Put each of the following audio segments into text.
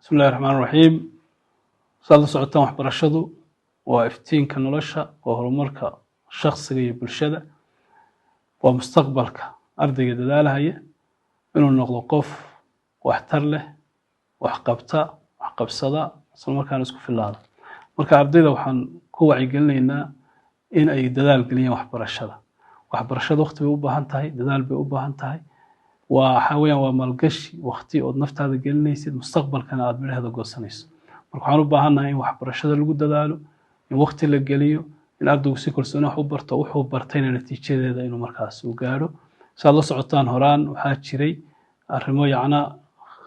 Bismillahi raxmaan raxiim. Saad la socotaan, waxbarashadu waa iftiinka nolosha, waa horumarka shakhsiga iyo bulshada, waa mustaqbalka ardayga dadaalahaya inuu noqdo qof waxtar leh, wax qabta, wax qabsada, isla markaana isku filaada. Marka ardayda waxaan ku wacyigelinaynaa in ay dadaal geliyaan waxbarashada. Waxbarashada waqti bay u baahan tahay, dadaal bay u baahan tahay. Waa waxaa weeyaan waa maalgashi waqti ood naftaada gelinaysid, mustaqbalkana aad midhaheeda goosanayso. Marka waxaan u baahannahay in waxbarashada lagu dadaalo, in waqti la geliyo, in ardaygu si kalsooni wax u barto, wuxuu bartayna natiijadeeda inuu markaas uu gaadho. Saad la socotaan, horaan waxaa jiray arrimo, yacna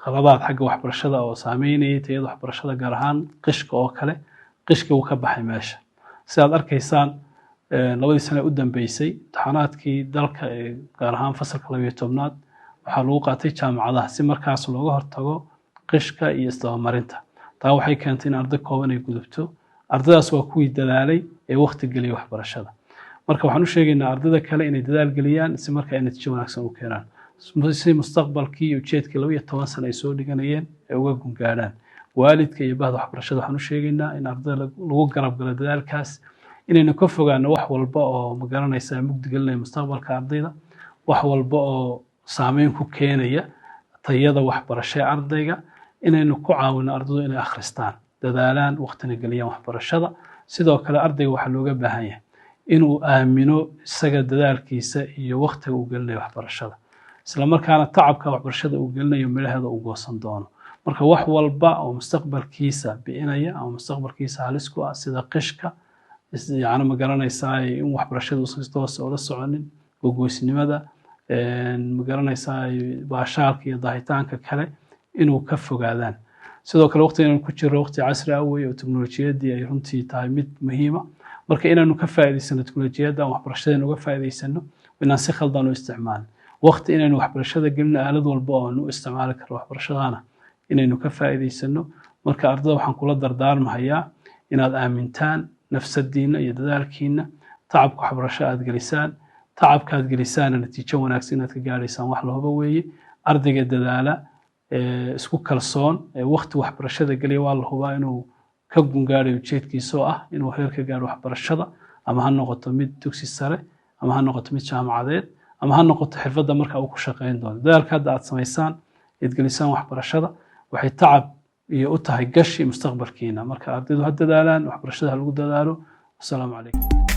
khaladaad xagga waxbarashada oo saameynayay tayada waxbarashada, gaar ahaan qishka oo kale. Qishkii wuu ka baxay meesha. Sidaad arkaysaan, 2dii sane u dambeysay imtixaanaadkii dalka ee gaar ahaan fasalka 12aad waxaa lagu qaatay jaamacadaha, si markaas looga hortago qishka iyo isdabamarinta. Taa waxay keentay in arday kooban ay gudubto. Ardaydaas waa kuwii dadaalay ee waqti geliyay waxbarashada. Marka waxaan u sheegaynaa ardayda kale inay dadaal geliyaan, si marka ay natiijo wanaagsan u keenaan, si mustaqbalkii iyo ujeedkii 12 sano ay soo dhiganayeen ay uga gungaadhaan. Waalidka iyo bahda waxbarashada waxaan u sheegaynaa in ardayda lagu garab galo dadaalkaas, inaynu ka fogaano wax walba oo, ma garanaysaa, mugdi gelinaya mustaqbalka ardayda, wax walba oo saameyn ku keenaya tayada waxbarasho ee ardayga, inaynu ku caawino ardaydu inay akhristaan, dadaalaan, waqtina geliyaan waxbarashada. Sidoo kale ardayga waxaa looga baahan yahay inuu aamino isaga dadaalkiisa iyo waqtiga uu gelinayo waxbarashada, isla markaana tacabka waxbarashada uu gelinayo midhaheeda uu goosan doono. Marka wax walba oo mustaqbalkiisa bi'inaya ama mustaqbalkiisa halis ku ah, sida qishka, yacni, ma garanaysaa, in waxbarashada uusan si toos ula soconin, gogoysnimada, ma garanaysaa, baashaalka iyo daahitaanka kale, inuu ka fogaadaan. Sidoo kale waqti inaynu ku jirro waqti casri ah wey oo teknolojiyaddii ay runtii tahay mid muhiima. Marka inaanu ka faa'iidaysano teknolojiyadda, aan waxbarashadeena uga faa'iidaysano, inaan si khaldan u isticmaalin waqti, inaynu waxbarashada gelino, aalad walba oo aanu u isticmaali karno waxbarashadana inaynu ka faa'iidaysano. Marka ardada waxaan kula dardaarmahayaa inaad aamintaan nafsadiinna iyo dadaalkiina, tacabka waxbarasho aad gelisaan, tacabka aad gelisaana natiijo wanaagsan inaad ka gaadhaysaan wax lahuba weeye. Ardayga dadaala, isku kalsoon, ee waqti waxbarashada geliya, waa la hubaa inuu ka gungaadhayo ujeedkiisa oo ah inuu heer ka gaadho waxbarashada, ama ha noqoto mid dugsi sare, ama ha noqoto mid jaamacadeed, ama ha noqoto xirfadda marka uu ku shaqayn doono. Dadaalka hadda aad samaysaan eed gelisaan waxbarashada waxay tacab iyo u tahay gashi mustaqbalkiina. Marka ardaydu ha dadaalaan, waxbarashada ha lagu dadaalo. Wasalaamu calaykum.